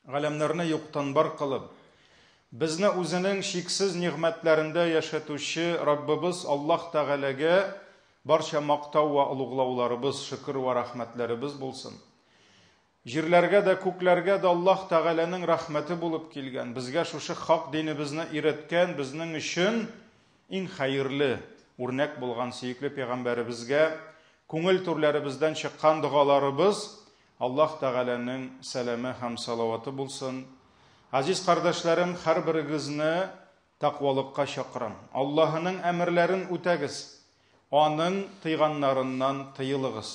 Галәмнәрне юктан бар кылып, безне үзенең чиксез нигъмәтләрендә яшәтүче Раббыбыз Аллаһ Тәгаләгә барча мактау вә олуглауларыбыз, шөкер вә рәхмәтләребез булсын. Җирләргә дә, күкләргә дә Аллаһ Тәгаләнең рәхмәте булып килгән, безгә шушы хак динебезне өйрәткән, безнең өчен иң хәерле үрнәк булган сөекле пәйгамбәребезгә күңел түрләребездән чыккан догаларыбыз, Аллаһ Тәгаләнең сәламе һәм салаваты булсын. Газиз кардәшләрем, һәрберегезне тәкъвалыкка чакырам. Аллаһының әмерләрен үтәгез, Аның тыйганнарыннан тыелыгыз.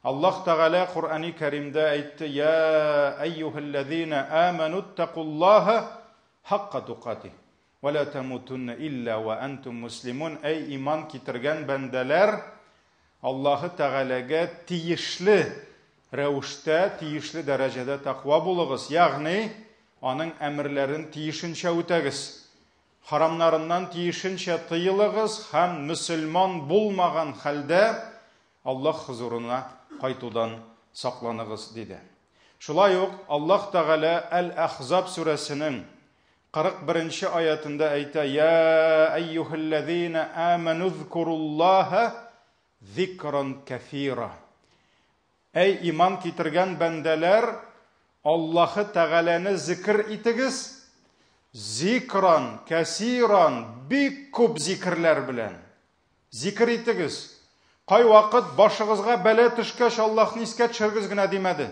Аллаһ Тәгалә Коръәни Кәримдә әйтте: "Я әйюһәлләзина амануттакуллаһа хакка тукати ва ла тамутунна илля ва антум муслимун". Әй иман китергән бәндәләр, Аллаһы Тәгаләгә тиешле рәвештә, тиешле дәрәҗәдә тәкъва булыгыз, ягъни аның әмерләрен тиешенчә үтәгез, харамнарыннан тиешенчә тыелыгыз һәм мөселман булмаган хәлдә Аллаһ хозурына кайтудан сакланыгыз, диде. Шулай ук Аллаһ Тәгалә Әл-Әхзаб сүрәсенең 41 нче аятында әйтә, Я әйюһәлләзина аману зкуруллаһа зикран кәфира. Әй иман китергән бәндәләр, Аллаһы Тәгаләне зикр итегез, зикран кәсиран, бик күп зикерләр белән. Зикер итегез. Кайвакыт башыгызга бәла төшкәч, Аллаһны искә төшерегез генә димәде.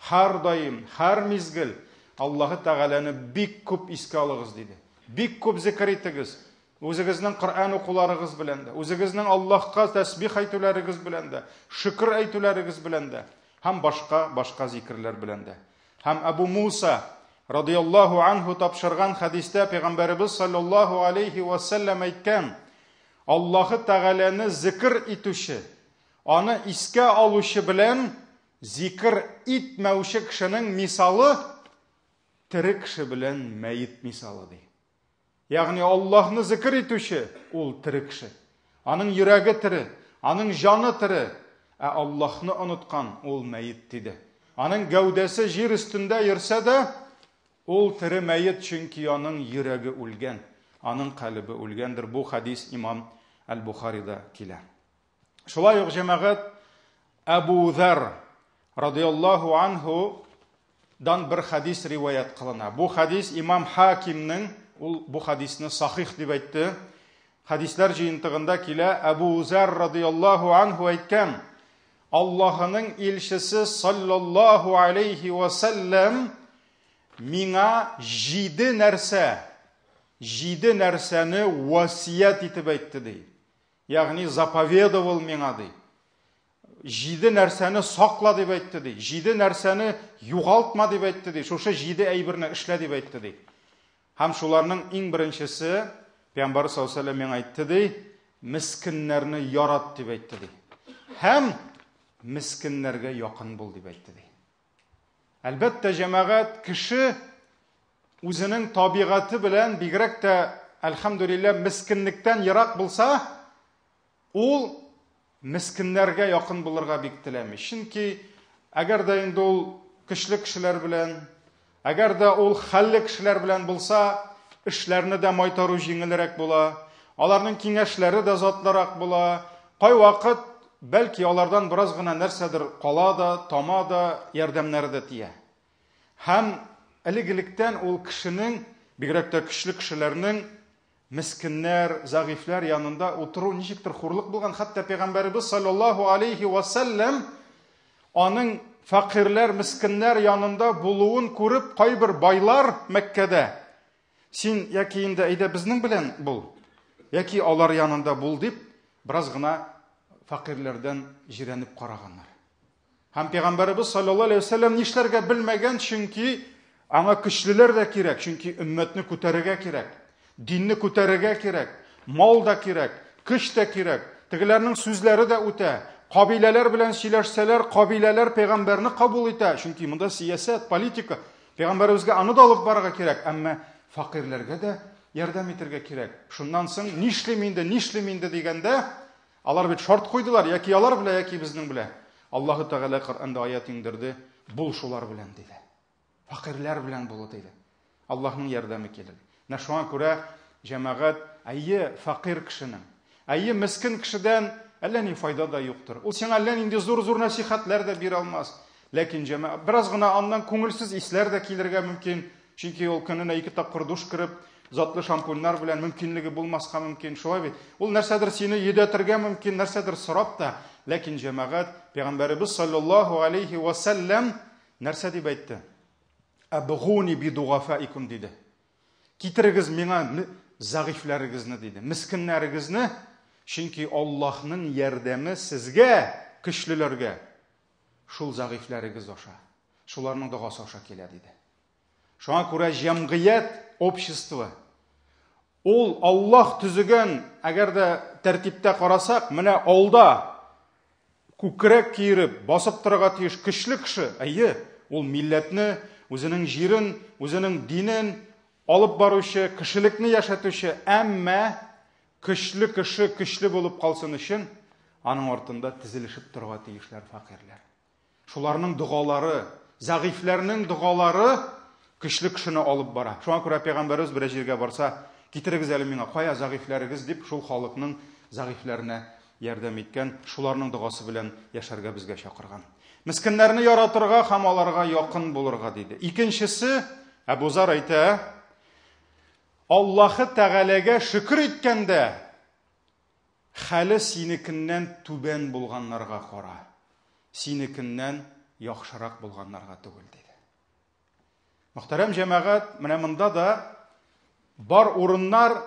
Һәрдаим, һәр мизгел Аллаһы Тәгаләне бик күп искә алыгыз диде. Бик күп зикер итегез. Үзегезнең Коръән укуларыгыз белән дә, үзегезнең Аллаһка тәсбих әйтүләрегез белән дә, шөкер әйтүләрегез белән дә һәм башка башка зикерләр белән дә. Һәм Әбу Муса радияллаһу анһу тапшырган хәдистә пәйгамбәребез саллаллаһу алейхи ва сәлләм әйткән: Аллаһы Тәгаләне зикр итүче, аны искә алучы белән зикр итмәүче кешенең мисалы тере кеше белән мәет мисалы ди. Ягъни Аллаһны зикр итүче ул тере кеше. Аның йөрәге тере, аның җаны тере. Ә Аллаһны оныткан ул мәет диде. Аның гәүдәсе җир өстендә йөрсә дә, ул тере мәет, чөнки аның йөрәге үлгән, аның калебе үлгәндер. Бу хадис имам Әл-Бухарида килә. Шулай ук җәмәгать Әбу Зәр радиаллаһу анһу дан бер хадис риваять кылына. Бу хадис имам Хакимнең, ул бу хадисны сахих дип әйтте. Хадисләр җыентыгында килә, Әбу Зәр радиаллаһу анһу әйткән, Аллаһының илчесе саллаллаһу алейхи ва сәлләм миңа җиде нәрсә, җиде нәрсәне васият итеп әйтте ди. Ягъни заповедовал миңа ди. Җиде нәрсәне сакла дип әйтте ди. Җиде нәрсәне югалтма дип әйтте ди. Шушы җиде әйберне эшлә дип әйтте ди. Һәм шуларның иң беренчесе Пәйгамбәр саллаллаһу алейһи миңа әйтте ди, мескеннәрне ярат дип әйтте ди. Һәм мескеннәргә якын бул дип әйтте ди. Әлбәттә, җәмәгать кеше үзенең табигате белән бигрәк тә, әлхәмдүлилләһ, мескенлектән ерак булса, ул мескеннәргә якын булырга бик теләми. Чөнки әгәр дә инде ул көчле кешеләр белән, әгәр дә ул хәлле кешеләр белән булса, эшләрне дә майтару җиңелрәк була, аларның киңәшләре дә затлырак була. Кайвакыт бәлки алардан бераз гына нәрсәдер кала да, тама да, ярдәмнәре дә тия. Һәм элек-электән ул кешенең, бигрәк тә көчле кешеләрнең мескеннәр, зәгыйфьләр янында утыру ничектер хурлык булган. Хәтта пәйгамбәребез саллаллаһу алейхи ва сәлләм аның фәкыйрьләр, мескеннәр янында булуын күреп, кайбер байлар Мәккәдә Син яки инде әйдә безнең белән бул, яки алар янында бул дип, бераз гына фәкыйрьләрдән җирәнеп караганнар. Һәм пәйгамбәребез саллаллаһу алейһи вәсәлләм нишләргә белмәгән, чөнки аңа көчлеләр дә кирәк, чөнки өммәтне күтәрергә кирәк, динне күтәрергә кирәк, мал да кирәк, көч тә кирәк. Тегеләрнең сүзләре дә үтә. Кабиләләр белән сөйләшсәләр, кабиләләр пәйгамбәрне кабул итә, чөнки монда сиясәт, политика. Пәйгамбәребезгә аны да алып барырга кирәк, әмма фәкыйрьләргә дә ярдәм итәргә кирәк. Шуннан соң нишлим инде, нишлим инде дигәндә, Алар бит шарт куйдылар, яки алар белән, яки безнең белән. Аллаһы Тәгалә Коръәндә аят иңдерде, бул шулар белән, диде. Фәкыйрьләр белән булу диде. Аллаһның ярдәме килер. Менә шуңа күрә җәмәгать, әйе, фәкыйрь кешенең, әйе, мескен кешедән әллә ни файда да юктыр. Ул сиңа әллә нинди зур-зур нәсихәтләр дә бирә алмас. Ләкин җәмәгать бераз гына аннан күңелсез исләр дә килергә мөмкин. Чөнки ул көненә ике тапкыр душ кереп, затлы шампуньнар белән мөмкинлеге булмаска мөмкин. Шулай бит. Ул нәрсәдер сине йөдәтергә мөмкин, нәрсәдер сорап та. Ләкин җәмәгать, Пәйгамбәребез саллаллаһу алейхи ва сәлләм нәрсә дип әйтте? Әбгуни бидугафаикум диде. Китерегез миңа зәгыйфьләрегезне диде, мескеннәрегезне, чөнки Аллаһның ярдәме сезгә, көчлеләргә, шул зәгыйфьләрегез аша, шуларның догасы аша килә диде. Шуңа күрә җәмгыять, общество, ул Аллаһ төзегән, әгәр дә тәртиптә карасак, менә алда күкрәк киереп басып торырга тиеш көчле кеше, әйе, ул милләтне, үзенең җирен, үзенең динен алып баручы, кешелекне яшәтүче, әмма көчле кеше көчле булып калсын өчен, аның артында тезелешеп торырга тиешләр фәкыйрьләр. Шуларның догалары, зәгыйфьләрнең догалары көчле кешене алып бара. Шуңа күрә пәйгамбәребез берәр җиргә барса, китерегез әле миңа, кая зәгыйфьләрегез дип, шул халыкның зәгыйфьләренә ярдәм иткән, шуларның догасы белән яшәргә безгә чакырган. Мескеннәрне яратырга һәм аларга якын булырга диде. Икенчесе, Әбу Зар әйтә, Аллаһы Тәгаләгә шөкер иткәндә, Хәле синекеннән түбән булганнарга кара, синекеннән яхшырак булганнарга түгел, диде. Мөхтәрәм җәмәгать, менә монда да бар урыннар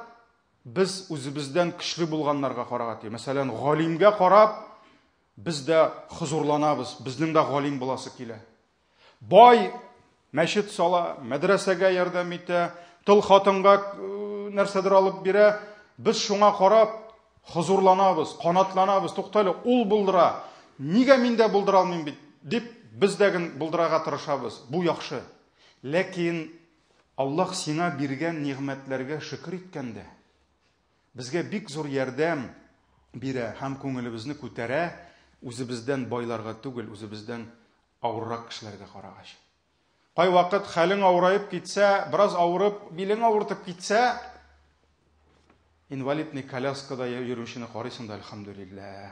без үзебездән көчле булганнарга карарга тиеш. Мәсәлән, галимгә карап, без дә хозурланабыз, безнең дә галим буласы килә. Бай мәчет сала, мәдрәсәгә ярдәм итә, тол хатынга э, нәрсәдер алып бирә. Без шуңа карап хозурланабыз, канатланабыз. Туктале, ул булдыра. Нигә мин дә булдыра алмыйм бит дип без дә булдырырга тырышабыз. Бу яхшы. Ләкин Аллаһ сиңа биргән нигъмәтләргә шөкер иткәндә, безгә бик зур ярдәм бирә һәм күңелебезне күтәрә, үзебездән байларга түгел, үзебездән авыррак кешеләргә карагач. Кайвакыт хәлең авыраеп китсә, бераз авырып, билең авыртып китсә, инвалидный коляскада йөрүчене карыйсың да, әлхәмдүлилләһ,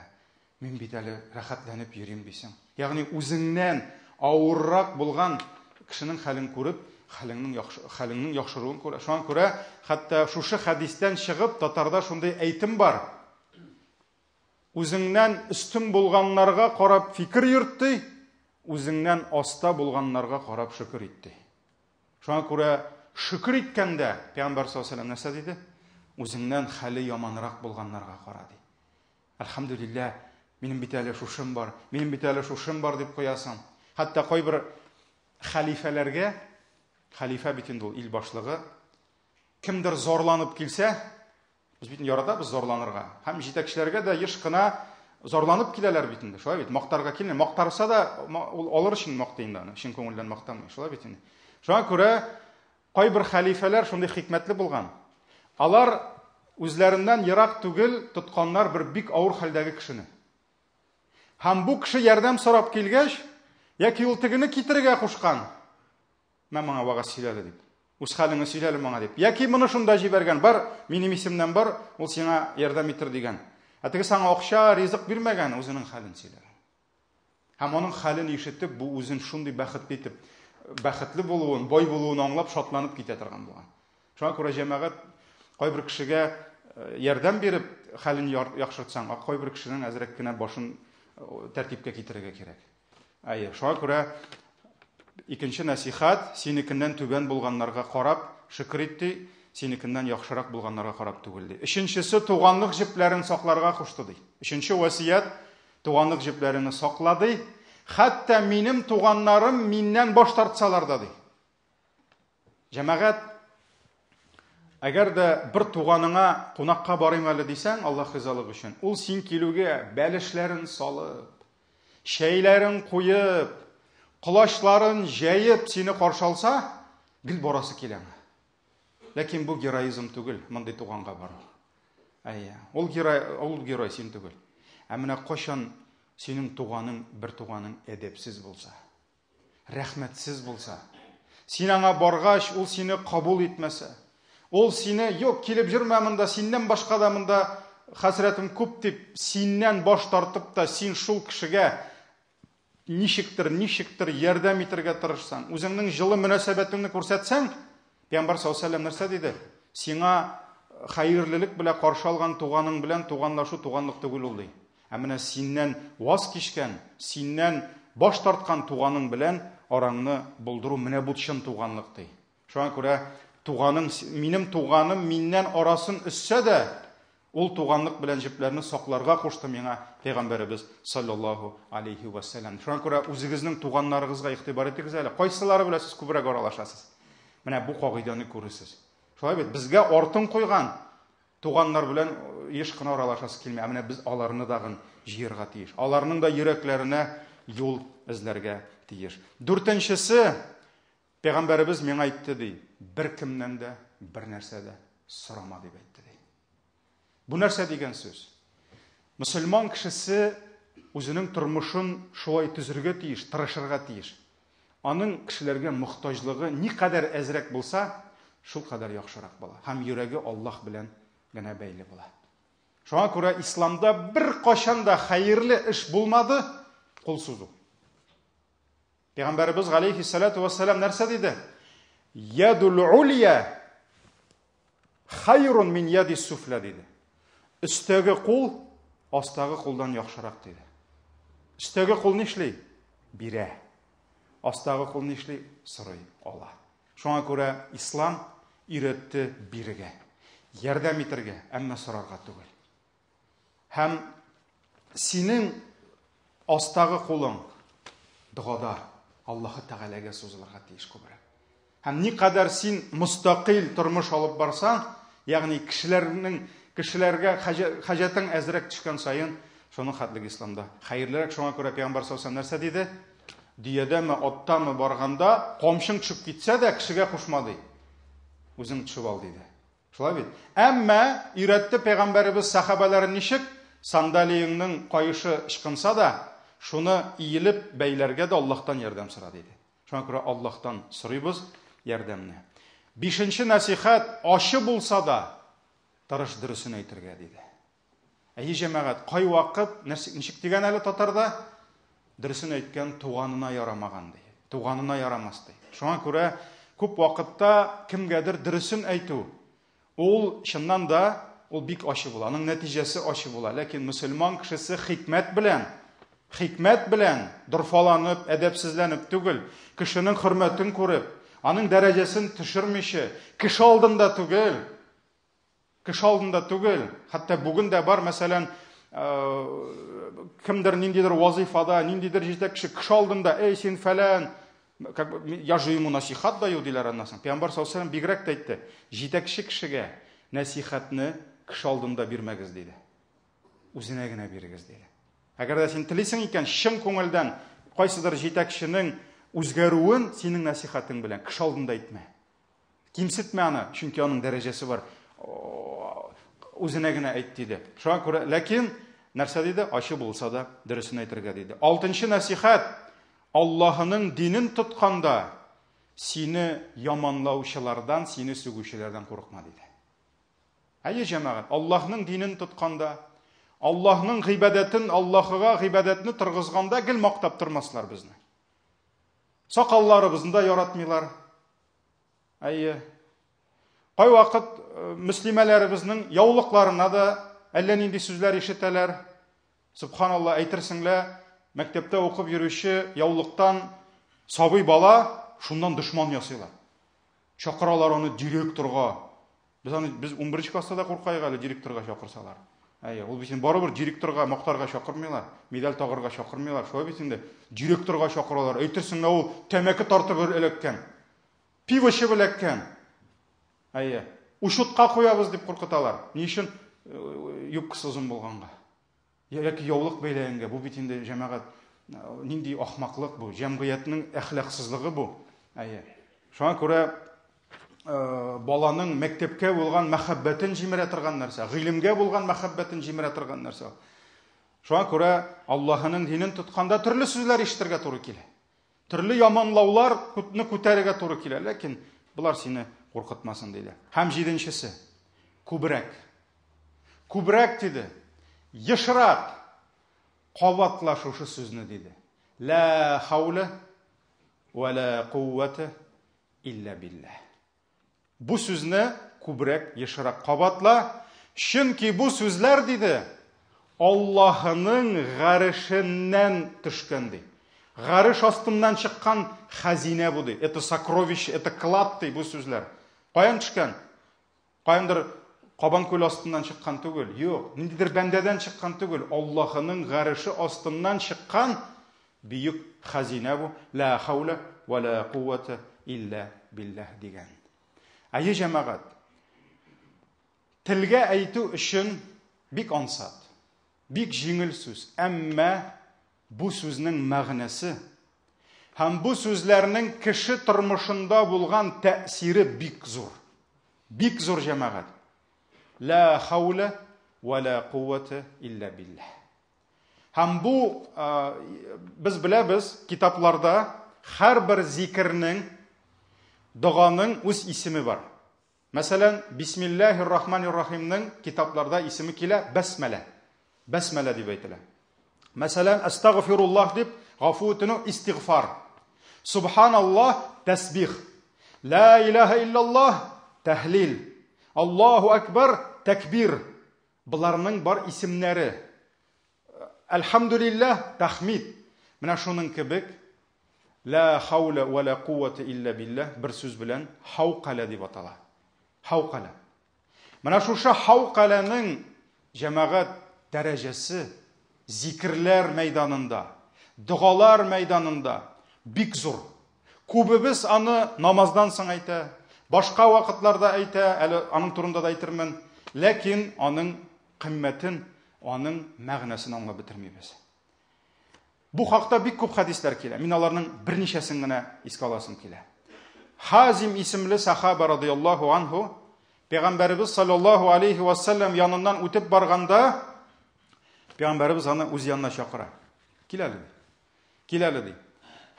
мин бит әле рәхәтләнеп йөрим дисең. Ягъни үзеңнән авыррак булган кешенең хәлен күреп, хәлеңнең яхшы, хәлеңнең яхшыруын күрә. Шуңа күрә хәтта шушы хәдистән чыгып татарда шундый әйтем бар. Үзеңнән өстен булганнарга карап фикер йөрт ди, үзеңнән аста булганнарга карап шөкер ит ди. Шуңа күрә шөкер иткәндә Пәйгамбәр саллаллаһу алейһи нәрсә диде? Үзеңнән хәле яманрак булганнарга кара ди. Әлхәмдүлилләһ, минем бит әле шушым бар, минем бит әле шушым бар дип куясың. Хәтта кайбер хәлифәләргә, хәлифә бит инде ул ил башлыгы, кемдер зарланып килсә, Без бит яратабыз зарланырга. Һәм җитәкчеләргә дә еш кына зарланып киләләр бит инде. Шулай бит. Мактарга килми. Мактарса да ул алыр өчен мактый инде аны. Чын күңелдән мактамый. Шулай бит инде. Шуңа күрә кайбер хәлифәләр шундый хикмәтле булган. Алар үзләреннән ерак түгел тотканнар бер бик авыр хәлдәге кешене. Һәм бу кеше ярдәм сорап килгәч, яки ул тегене китерергә кушкан, Мә моңа вәгазь сөйләле дип. Үз хәлеңне сөйләле моңа дип. Яки моны шунда җибәргән, бар, минем исемнән бар, ул сиңа ярдәм итер дигән. Ә теге саңа акча, ризык бирмәгән, үзенең хәлен сөйләгән. Һәм аның хәлен ишетеп, бу үзен шундый бәхетле итеп, бәхетле булуын, бай булуын аңлап, шатланып китә торган булган. Шуңа күрә җәмәгать кайбер кешегә э, ярдәм биреп, хәлен яхшыртсаң, ә кайбер кешенең әзрәк кенә башын э, тәртипкә китерергә кирәк. Әйе, шуңа күрә икенче нәсихәт, синекеннән түбән булганнарга карап шөкер ит ди, синекеннән яхшырак булганнарга карап түгел ди. Өченчесе туганлык җепләрен сакларга кушты ди. Өченче васият туганлык җепләреңне сакла ди. Хәтта минем туганнарым миннән баш тартсалар да ди. Җәмәгать, әгәр дә бер туганыңа кунакка барыйм әле дисәң, Аллаһ ризалыгы өчен, ул син килүгә бәлешләрен салып, чәйләрен куеп, колачларын җәеп сине каршы алса, гел барасы килә аңа. Ләкин бу героизм түгел, мондый туганга бару. Әйе, ул герой, ул герой син түгел. Ә менә кайчан синең туганың, бер туганың әдәпсез булса, рәхмәтсез булса, Син аңа баргач, ул сине кабул итмәсә, ул сине, юк, килеп йөрмә монда, синнән башка да монда хәсрәтем күп дип, синнән баш тартып та, син шул кешегә ничектер, ничектер ярдәм итәргә тырышсаң, үзеңнең җылы мөнәсәбәтеңне күрсәтсәң, Пәйгамбәр саллаллаһу алейһи нәрсә диде? Сиңа хәерлелек белән каршы алган туганың белән туганлашу туганлык түгел ул ди. Ә менә синнән ваз кичкән, синнән баш тарткан туганың белән араңны булдыру менә бу чын туганлык ди. Шуңа күрә туганың, минем туганым миннән арасын өзсә дә, ул туганлык белән җепләрне сакларга кушты миңа Пәйгамбәребез саллаллаһу алейхи ва саллям. Шуңа күрә үзегезнең туганнарыгызга игътибар итегез әле. Кайсылары белән сез күбрәк аралашасыз? Менә бу кагыйдәне күрерсез. Шулай бит, безгә артын куйган туганнар белән еш кына аралашасы килми. Ә менә без аларны дагын җыярга тиеш. Аларның да йөрәкләренә юл эзләргә тиеш. Дүртенчесе, Пәйгамбәребез миңа әйтте ди, беркемнән дә бер нәрсә дә сорама дип әйтте ди. Бу нәрсә дигән сүз? Мөселман кешесе үзенең тормышын шулай төзергә тиеш, тырышырга тиеш. Аның кешеләргә мохтаҗлыгы никадәр әзрәк булса, шул кадәр яхшырак була. Һәм йөрәге Аллаһ белән генә бәйле була. Шуңа күрә исламда беркайчан да хәерле эш булмады кул сузу. Пәйгамбәребез галәйһиссалату вассалам нәрсә диде? Ядул улия хайрун мин яди суфля диде. Өстәге кул астагы кулдан яхшырак диде. Өстәге кул нишли? Бирә. Астагы кул нишли? Сорый, ала. Шуңа күрә ислам өйрәтте бирергә, ярдәм итәргә, әмма сорарга түгел. Һәм синең астагы кулың догада Аллаһы Тәгаләгә сузылырга тиеш күбрәк. Һәм никадәр син мустакыйль тормыш алып барсаң, ягъни кешеләрнең кешеләргә хаҗәтең әзрәк төшкән саен, шуның хәтлек исламда хәерлерәк. Шуңа күрә Пәйгамбәр саллаллаһу алейһи нәрсә диде? Дөядәме, аттамы барганда, камчың төшеп китсә дә, кешегә кушма ди. Үзең төшеп ал диде. Шулай бит? Әмма өйрәтте пәйгамбәребез сәхабәләрен ничек? Сандалиеңнең каешы ычкынса да, шуны иелеп бәйләргә дә Аллаһтан ярдәм сора диде. Шуңа күрә Аллаһтан сорыйбыз ярдәмне. Бишенче нәсихәт, ачы булса да, тырыш дөресен әйтергә диде. Әйе, җәмәгать, кайвакыт, ничек дигән әле татарда? Дөресен әйткән туганына ярамаган ди. Туганына ярамас ди. Шуңа күрә күп вакытта кемгәдер дөресен әйтү, ул чыннан да ул бик ачы була. Аның нәтиҗәсе ачы була. Ләкин мөселман кешесе хикмәт белән, хикмәт белән дорфаланып, әдәпсезләнеп түгел, кешенең хөрмәтен күреп, аның дәрәҗәсен төшермичә, кеше алдында түгел, Кеше алдында түгел, хәтта бүген дә бар, мәсәлән, кемдер ниндидер вазифада, ниндидер җитәкче кеше алдында, эй, син фәлән, как бы, я же ему насихат даю, диләр аннан соң. Пәйгамбәр саллаллаһу алейһи бигрәк тә әйтте, җитәкче кешегә нәсихәтне кеше алдында бирмәгез, диде. Үзенә генә бирегез, диде. Әгәр дә син телисең икән, чын күңелдән кайсыдыр җитәкченең үзгәрүен синең нәсихәтең белән кеше алдында әйтмә. Кимсетмә аны, чөнки аның дәрәҗәсе бар. Үзенә генә әйт диде. Шуңа күрә, ләкин нәрсә диде? Ачы булса да дөресен әйтергә диде. Алтынчы нәсихәт. Аллаһының динен тотканда сине яманлаучылардан, сине сүгүчеләрдән курыкма диде. Әйе, җәмәгать, Аллаһның динен тотканда, Аллаһның гыйбадәтен, Аллаһыга гыйбадәтне торгызганда гел мактап тормаслар безне. Сакалларыбызны да яратмыйлар. Әйе. Кайвакыт э, мөслимәләребезнең яулыкларына да әллә нинди сүзләр ишетәләр. Субханалла, әйтерсең лә, мәктәптә укып йөрүче яулыктан сабый бала шуннан дошман ясыйлар. Чакыралар аны директорга. Без аны без 11 класста да куркайык әле директорга чакырсалар. Әйе, ул бит инде барыбер директорга мактарга чакырмыйлар, медаль тагырга чакырмыйлар. Шулай бит инде. Директорга чакыралар. Әйтерсең лә ул тәмәке тартып эләккән. Пиво эчеп эләккән. Әйе. Учетка куябыз дип куркыталар. Ни өчен? Э, юбкасы озын булганга. Яки яулык бәйләгәнгә. Бу бит инде җәмәгать нинди ахмаклык бу. Җәмгыятьнең әхлаксызлыгы бу. Әйе. Шуңа күрә баланың мәктәпкә булган мәхәббәтен җимерә торган нәрсә, гыйлемгә булган мәхәббәтен җимерә торган нәрсә. Шуңа күрә Аллаһының динен тотканда төрле сүзләр ишетергә туры килә. Төрле яманлаулар күпне күтәрергә туры килә, ләкин болар сине куркытмасын, диде. Һәм җиденчесе, күбрәк. Күбрәк, диде. Ешрак кабатла шушы сүзне, диде. Ла хауля ва ла куввата илля билләһ. Бу сүзне күбрәк, ешрак кабатла, чөнки бу сүзләр, диде, Аллаһының гарешеннән төшкән, ди. Гареш астыннан чыккан хәзинә бу, ди. Это сокровище, это клад, ди бу сүзләр. Каян төшкән? Каяндыр Кабан күл астыннан чыккан түгел. Юк, ниндидер бәндәдән чыккан түгел. Аллаһының гареше астыннан чыккан Бөек хәзинә бу, лә хәүлә вә лә куввәтә илля билләһ дигән. Әйе, җәмәгать, телгә әйтү өчен бик ансат, бик җиңел сүз, әмма бу сүзнең мәгънәсе һәм бу сүзләрнең кеше тормышында булган тәэсире бик зур. Бик зур, җәмәгать. Лә хәүлә вә лә куввәтә илля билләһ. Һәм бу без беләбез, китапларда һәрбер зикернең, доганың үз исеме бар. Мәсәлән, Бисмиллаһир Рахманир Рахимның китапларда исеме килә бәсмәлә. Бәсмәлә дип әйтелә. Мәсәлән, Астагфируллаһ дип гафу үтенү истигъфар. Субханаллаһ тәсбих. Ла илаһа иллаллаһ тәһлил. Аллаһу акбар тәкбир. Боларның бар исемнәре. Әлхәмдүлилләһ, тәхмид. Менә шуның кебек Лә хауля вә лә куввәтә илля билләһ бер сүз белән хаукалә дип атала. Хаукалә. Менә шушы хаукаләнең җәмәгать дәрәҗәсе зикерләр мәйданында, догалар мәйданында бик зур. Күбебез аны намаздан соң әйтә, башка вакытларда әйтә, әле аның турында да әйтермен. Ләкин аның кыйммәтен, аның мәгънәсен аңлап бетермибез. Бу хакта бик күп хәдисләр килә. Мин аларның берничәсен генә искә аласым килә. Хазим исемле сахаба радияллаһу анһу Пәйгамбәребез саллаллаһу алейхи ва саллям яныннан үтеп барганда Пәйгамбәребез аны үз янына чакыра. Кил әле. Кил әле, ди.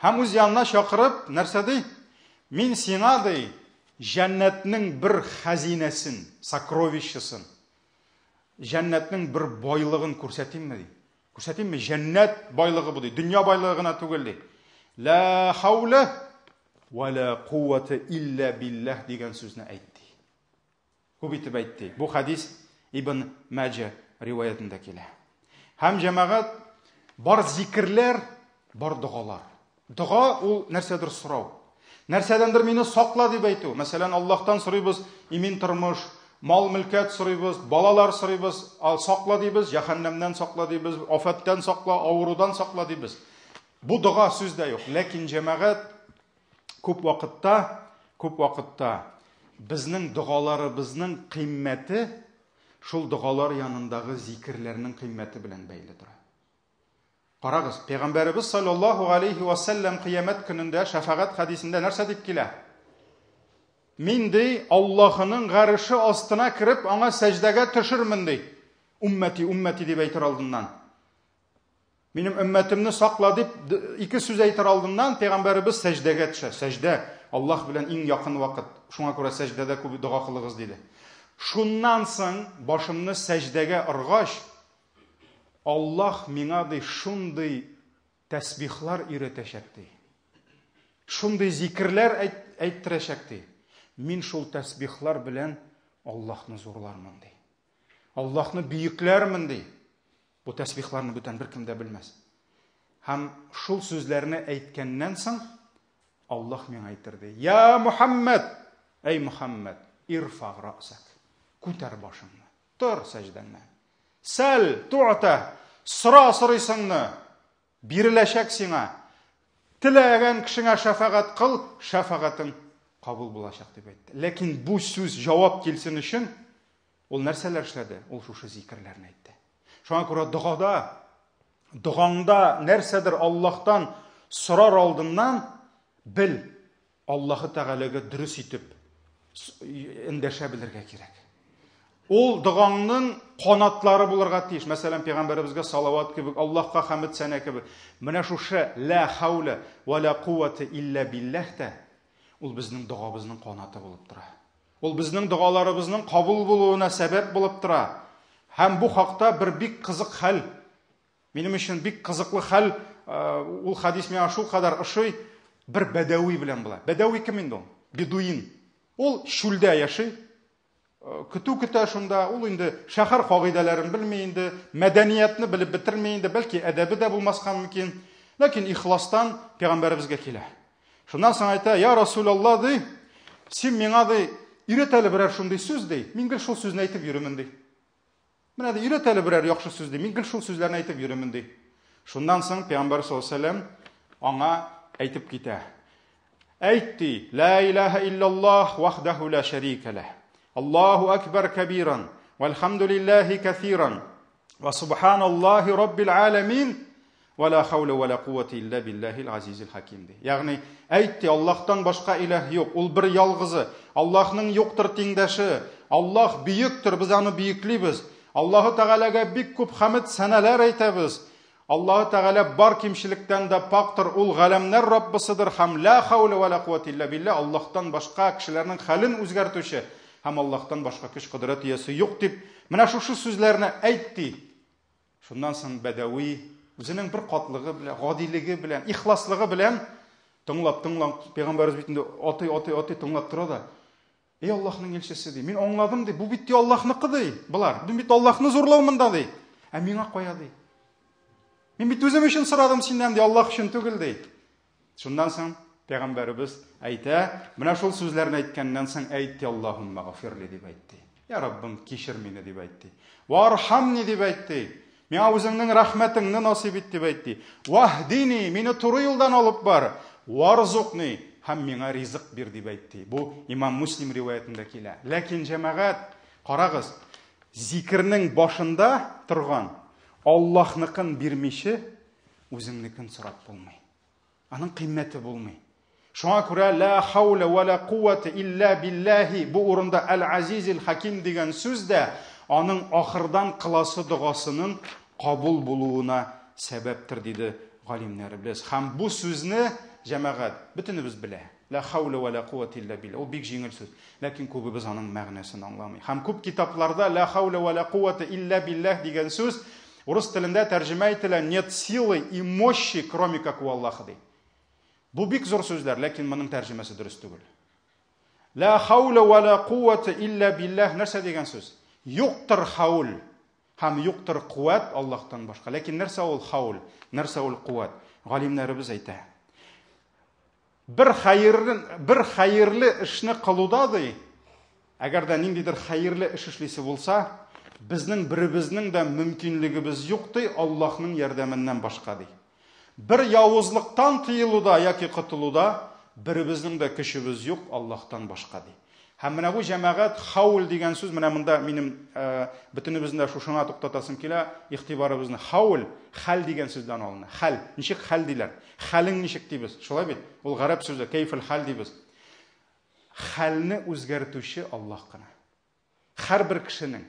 Һәм үз янына чакырып, нәрсә ди? Мин сиңа, ди, җәннәтнең бер хәзинәсен, сокровищесын, җәннәтнең бер байлыгын күрсәтимме, ди. Күрсәтимме? Җәннәт байлыгы бу, ди. Дөнья байлыгы гына түгел, ди. Ла хауля ва ла куввата илля билләһ дигән сүзне әйт, ди. Күп итеп әйтте. Бу хәдис Ибн Мәҗә риваятендә килә. Һәм җәмәгать бар зикерләр, бар догалар. Дога ул нәрсәдер сорау. Нәрсәдәндер мине сакла дип әйтү. Мәсәлән, Аллаһтан сорыйбыз имин тормыш, мал-мөлкәт сорыйбыз, балалар сорыйбыз, сакла дибез, җәһәннәмнән сакла дибез, афәттән сакла, авырудан сакла дибез. Бу дога сүз дә юк. Ләкин җәмәгать Күп вакытта, күп вакытта безнең догаларыбызның кыйммәте шул догалар янындагы зикерләрнең кыйммәте белән бәйле тора. Карагыз, Пәйгамбәребез саллаллаһу алейхи ва саллям кыямәт көнендә шәфәгать хәдисендә нәрсә дип килә? Мин ди, Аллаһының гареше астына кереп, аңа сәҗдәгә төшермен ди. Уммәти, уммәти дип әйтер алдыннан. Минем өммәтемне сакла дип ике сүз әйтер алдыннан пәйгамбәребез сәҗдәгә төшә. Сәҗдә Аллаһ белән иң якын вакыт. Шуңа күрә сәҗдәдә күп дога кылыгыз диде. Шуннан соң башымны сәҗдәгә орган, Аллаһ миңа ди шундый тәсбихлар өйрәтәчәк ди. Шундый зикерләр әйттерәчәк ди. Мин шул тәсбихлар белән Аллаһны зурлармын ди. Аллаһны бөекләрмен ди. Бу тәсбихларны бүтән беркем дә белмәс. Һәм шул сүзләрне әйткәннән соң Аллаһ миңа әйтер ди: "Я Мухаммад, әй Мухаммад, ирфа рәсәк. Күтәр башыңны. Тор сәҗдәңнән. Сәл ту'та, сора сорыйсыңны, биреләчәк сиңа. Теләгән кешеңә шәфәгать кыл, шәфәгатең кабул булачак дип әйтте. Ләкин бу сүз җавап килсен өчен Ул нәрсәләр эшләде? Ул шушы зикерләрне әйтте. Шуңа күрә догада, догаңда нәрсәдер Аллаһтан сорар алдыннан бел, Аллаһы Тәгаләгә дөрес итеп эндәшә белергә кирәк. Ул догаңның канатлары булырга тиеш. Мәсәлән, пәйгамбәребезгә салават кебек, Аллаһка хәмд сәнә кебек. Менә шушы ла хаула ва ла куввата илля биллаһ та ул безнең догабызның канаты булып тора. Ул безнең догаларыбызның кабул булуына сәбәп булып тора. Һәм бу хакта бер бик кызык хәл. Минем өчен бик кызыклы хәл, ул хадис миңа шул кадәр ошый, бер бәдәви белән була. Бәдәви кем инде ул? Бедуин. Ул чүлдә яши, көтү көтә шунда, ул инде шәһәр кагыйдәләрен белми инде, мәдәниятне белеп бетерми инде, бәлки әдәбе дә булмаска мөмкин. Ләкин ихластан пәйгамбәребезгә килә. Шуннан соң әйтә, я Расулалла, ди, син миңа, ди, өйрәт әле берәр шундый сүз, ди, мин гел шул сүзне әйтеп йөримен, ди. Менә ди, өйрәт әле берәр яхшы сүз, ди, мин гел шул сүзләрне әйтеп йөримен, ди. Шуннан соң пәйгамбәр саллаллаһу алейһи вәсәлләм аңа әйтеп китә. Әйт, ди, ла илаһа иллаллаһ вахдаху ла шәрика ләһ. Аллаһу акбар кабиран, вальхамдулиллахи кәсиран, ва субханаллахи раббил аламин, ва ла хаула ва ла куввата илля биллахил азизил хаким, ди. Ягъни, әйт, ди, Аллаһтан башка илаһ юк, ул бер ялгызы, Аллаһның юктыр тиңдәше, Аллаһ бөектер, без аны бөеклибез. Аллаһу Тәгаләгә бик күп хәмд сәнәләр әйтәбез. Аллаһу Тәгалә бар кимчелектән дә пактыр, ул галәмнәр Раббысыдыр һәм ла хаула ва ла куввата илля билла, Аллаһтан башка кешеләрнең хәлен үзгәртүче һәм Аллаһтан башка көч кодрәт иясе юк дип, менә шушы сүзләрне әйт, ди. Шуннан соң бәдәви үзенең бер катлыгы белән, гадилеге белән, ихласлыгы белән тыңлап, тыңлап, пәйгамбәребез бит инде атый, атый, атый тыңлап тора да. Эй Аллаһның илчесе, ди. Мин аңладым, ди. Бу бит ди Аллаһныкы, ди. Болар. Мин бит Аллаһны зурлау монда, ди. Ә миңа кая, ди. Мин бит үзем өчен сорадым синнән, ди, Аллаһ өчен түгел, ди. Шуннан соң пәйгамбәребез әйтә, менә шул сүзләрне әйткәннән соң әйт, ди, Аллаһумма гафирли дип әйтте. Я Раббым, кичер мине дип әйтте. Вархамни дип әйтте. Миңа үзеңнең рәхмәтеңне насыйп ит дип әйтте. Ваһдини, мине туры юлдан алып бар. Варзукни, һәм миңа ризык бир дип әйтте. Бу Имам Муслим риваятендә килә. Ләкин җәмәгать, карагыз, зикернең башында торган Аллаһныкын бирмичә, үзеңнекен сорап булмый. Аның кыйммәте булмый. Шуңа күрә ла хаула ва ла куввата илля биллаһи бу урында әл-Азизил Хаким дигән сүз дә аның ахырдан кыласы догасының кабул булуына сәбәптер, диде галимнәребез. Һәм бу сүзне җәмәгать бөтенебез белә. Ла хаула ва ла куввата илля билла. Ул бик җиңел сүз. Ләкин күбебез аның мәгънәсен аңламый. Һәм күп китапларда ла хаула ва ла куввата илля биллаһ дигән сүз урыс телендә тәрҗемә ителә нет силы и мощи, кроме как у Аллаха, ди. Бу бик зур сүзләр, ләкин моның тәрҗемәсе дөрес түгел. Ла хаула ва ла куввата илля биллаһ нәрсә дигән сүз? Юктыр хаул һәм юктыр куәт Аллаһтан башка. Ләкин нәрсә ул хаул? Нәрсә ул куәт? Галимнәребез әйтә. Бер хәерле, бер хәерле эшне кылуда ди, әгәр дә ниндидер хәерле эш эшлисе булса, безнең беребезнең дә мөмкинлегебез юк ди, Аллаһның ярдәменнән башка ди. Бер явызлыктан тыелуда яки котылуда беребезнең дә көчебез юк Аллаһтан башка ди. Һәм менә бу җәмәгать хаул дигән сүз менә монда минем бөтенебезне дә шушыңа туктатасым килә, игътибарыбызны. Хаул хәл дигән сүздән алына. Хәл, ничек хәл диләр? Хәлең ничек дибез? Шулай бит? Ул гарәп сүзе, кәйфел хәл дибез. Хәлне үзгәртүче Аллаһ кына. Һәрбер кешенең,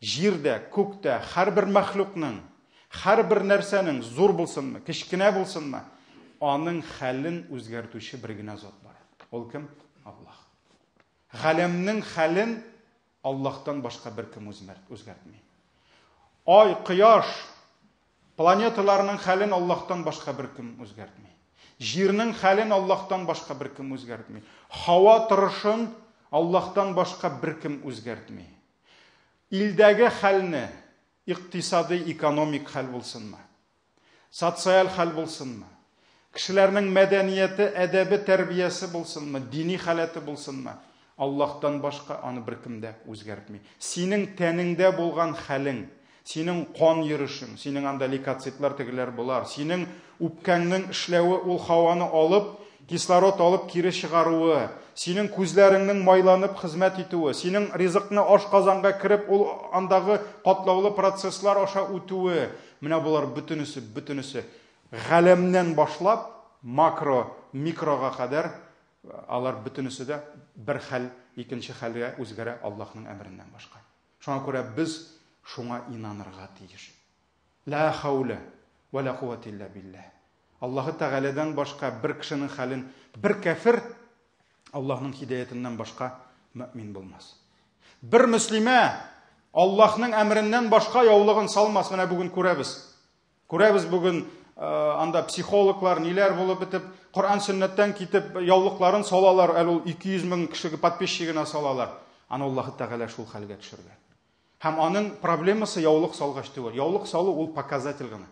җирдә, күктә, һәрбер мәхлукның, һәрбер нәрсәнең, зур булсынмы, кечкенә булсынмы, аның хәлен үзгәртүче бер генә зат бар. Ул кем? Аллаһ. Галәмнең хәлен Аллаһтан башка беркем үзгәртми. Ай, кояш, планеталарның хәлен Аллаһтан башка беркем үзгәртми. Җирнең хәлен Аллаһтан башка беркем үзгәртми. Һава торышын Аллаһтан башка беркем үзгәртми. Илдәге хәлне, икътисадый, экономик хәл булсынмы, социаль хәл булсынмы, кешеләрнең мәдәнияте, әдәбе, тәрбиясе булсынмы, дини халәте булсынмы, Аллаһтан башка аны беркем дә үзгәртми. Синең тәнеңдә булган хәлең, синең кан йөрешең, синең анда лейкоцитлар тегеләр болар, синең үпкәңнең эшләве, ул һаваны алып, кислород алып кире чыгаруы, синең күзләреңнең майланып хезмәт итүе, синең ризыкны ашказанга кереп, ул андагы катлаулы процесслар аша үтүе, менә болар бөтенесе, бөтенесе галәмнән башлап макро, микрога кадәр алар бөтенесе дә бер хәл икенче хәлгә үзгәрә Аллаһның әмереннән башка. Шуңа күрә без шуңа инанырга тиеш. Ла хауля ва ла куввата илля билләһ. Аллаһы Тәгаләдән башка бер кешенең хәлен бер кәфер Аллаһның һидаятеннән башка мөмин булмас. Бер мөслимә Аллаһның әмереннән башка яулыгын салмас. Менә бүген күрәбез. Күрәбез бүген анда психологлар ниләр булып бетеп, Коръән сөннәттән китеп яулыкларын салалар, әле ул 200 мең кешегә подписчигына салалар. Аны Аллаһы Тәгалә шул хәлгә төшергән. Һәм аның проблемасы яулык салгач түгел. Яулык салу ул показатель гына.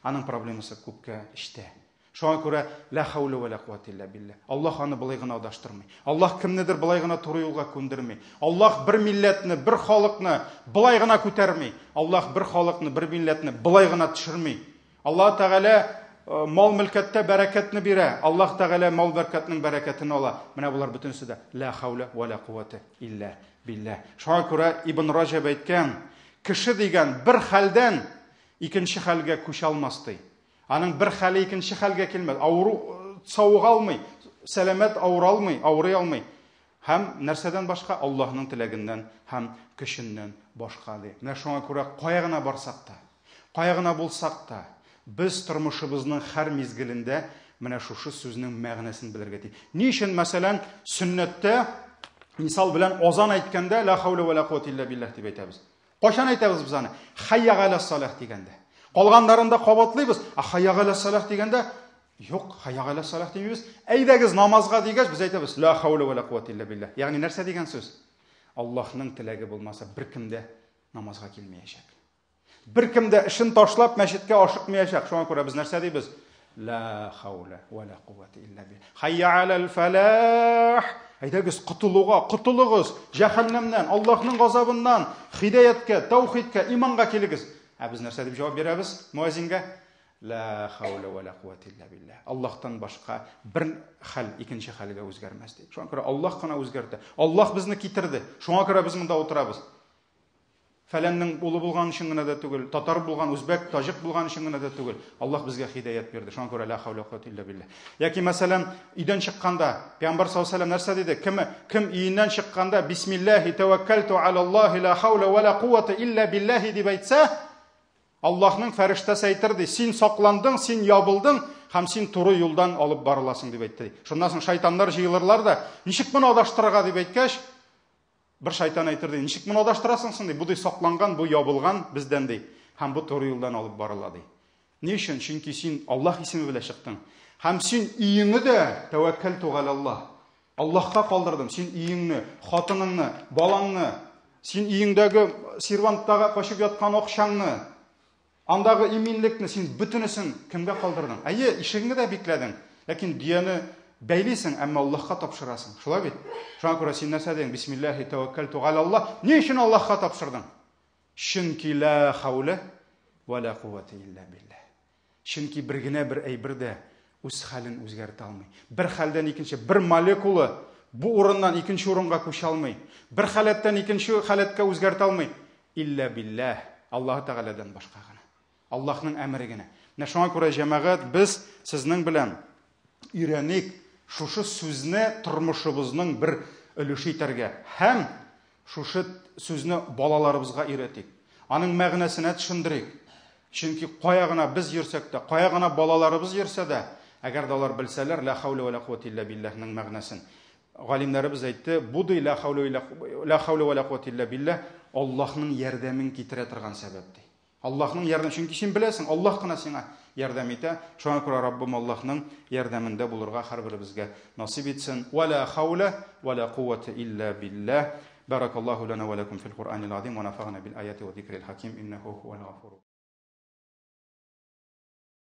Аның проблемасы күпкә эчтә. Шуңа күрә ла хауля ва ла куата илля билләһ. Аллаһ аны болай гына адаштырмый. Аллаһ кемнедер болай гына туры юлга күндерми. Аллаһ бер милләтне, бер халыкны болай гына күтәрми. Аллаһ бер халыкны, бер милләтне болай гына төшерми. Аллаһ Тәгалә мал мөлкәттә бәрәкәтне бирә. Аллаһ Тәгалә мал бәркәтнең бәрәкәтен ала. Менә болар бөтенесе дә ла хауля ва ла куата илля билләһ. Шуңа күрә Ибн Раҗаб әйткән, кеше дигән бер хәлдән икенче хәлгә күчә алмас ди. Аның бер хәле икенче хәлгә килмәс. Авыру савыга алмый, сәламәт авыра алмый, авырый алмый. Һәм нәрсәдән башка? Аллаһның теләгеннән һәм көченнән башка ди. Менә шуңа күрә кая гына барсак та, кая гына булсак та, без тормышыбызның һәр мизгелендә менә шушы сүзнең мәгънәсен белергә тиеш. Ни өчен, мәсәлән, сөннәттә мисал белән азан әйткәндә ла хауля ва ла куата илля билләһ дип әйтәбез. Кайчан әйтәбез без аны? Хайя галә салах дигәндә. Калганнарын да кабатлыйбыз. Ә хайя галә салах дигәндә, юк, хайя галә салах димибез. Әйдәгез намазга дигәч, без әйтәбез ла хауля ва ла куата илля билләһ. Ягъни нәрсә дигән сүз? Аллаһның теләге булмаса, беркем дә намазга килмәячәк. Беркем дә эшен ташлап мәчеткә ашыкмаячак. Шуңа күрә без нәрсә дибез? Ла хауля ва ла куата илля билләһ. Хайя алал фалах. Әйдәгез котылуга, котылыгыз җәһәннәмнән, Аллаһның газабыннан, хидаяткә, таухидка, иманга килегез. Ә без нәрсә дип җавап бирәбез муаззингә? Ла хауля ва ла куата илля билләһ. Аллаһтан башка бер хәл икенче хәлгә үзгәрмәс ди. Шуңа күрә Аллаһ кына үзгәртә. Аллаһ безне китерде. Шуңа күрә без монда утырабыз. Фәләннең улы булган өчен генә дә түгел, татар булган, үзбәк, таҗик булган өчен генә дә түгел. Аллаһ безгә һидаят бирде. Шуңа күрә ла хауля куата илля билләһ. Яки мәсәлән, өйдән чыкканда Пәйгамбәр саллаллаһу алейһи вәсәлләм нәрсә диде? Кем кем өеннән чыкканда бисмиллаһи тәвәккәлту алаллаһи ла хауля ва ла куата илля биллаһи дип әйтсә, Аллаһның фәрештәсе әйтер ди, син сакландың, син ябылдың һәм син туры юлдан алып барыласың дип әйтте. Шуннан соң шайтаннар җыелырлар да, ничек моны адаштырырга дип әйткәч, бер шайтан әйтер ди, ничек моны адаштырасың соң ди, бу ди сакланган, бу ябылган бездән ди, һәм бу туры юлдан алып барыла ди. Ни өчен? Чөнки син Аллаһ исеме белән чыктың. Һәм син өеңне дә тәвәккәлту галаллаһ. Аллаһка калдырдым. Син өеңне, хатыныңны, балаңны, син өеңдәге серванттагы качып яткан акчаңны, андагы иминлекне син бөтенесен кемгә калдырдың? Әйе, ишегеңне дә бикләдең, ләкин дөяне бәйлисең, әмма Аллаһка тапшырасың. Шулай бит? Шуңа күрә син нәрсә дидең? Бисмиллаһи тәвәккәлту галаллаһ. Ни өчен Аллаһка тапшырдың? Чөнки ла хауля ва ла куввата илля билләһ. Чөнки бер генә бер әйбер дә үз хәлен үзгәртә алмый. Бер хәлдән икенче, бер молекула бу урыннан икенче урынга күчә алмый. Бер халәттән икенче халәткә үзгәртә алмый. Илля билләһ, Аллаһ Тәгаләдән башка гына. Аллаһның әмере генә. Менә шуңа күрә җәмәгать без сезнең белән өйрәник шушы сүзне тормышыбызның бер өлеше итәргә һәм шушы сүзне балаларыбызга өйрәтик. Аның мәгънәсенә төшендерик. Чөнки кая гына без йөрсәк тә, кая гына балаларыбыз йөрсә дә, әгәр дә алар белсәләр, ла хауля ва ла куата илля биллаһның мәгънәсен. Галимнәребез әйтте, бу ди ла хауля ва ла куата илля биллаһ Аллаһның ярдәмен китерә торган сәбәп ди. Аллаһның ярдәме, чөнки син беләсең, Аллаһ кына сиңа ярдәм итә. Шуңа күрә Раббым Аллаһның ярдәмендә булырга һәрберебезгә насыйп итсен. Ва ла хауля ва ла куата илля биллаһ. Баракаллаһу лана ва лакум фил Куръанил азим ва нафагна бил аяти ва зикрил хаким иннаху хуал гафур.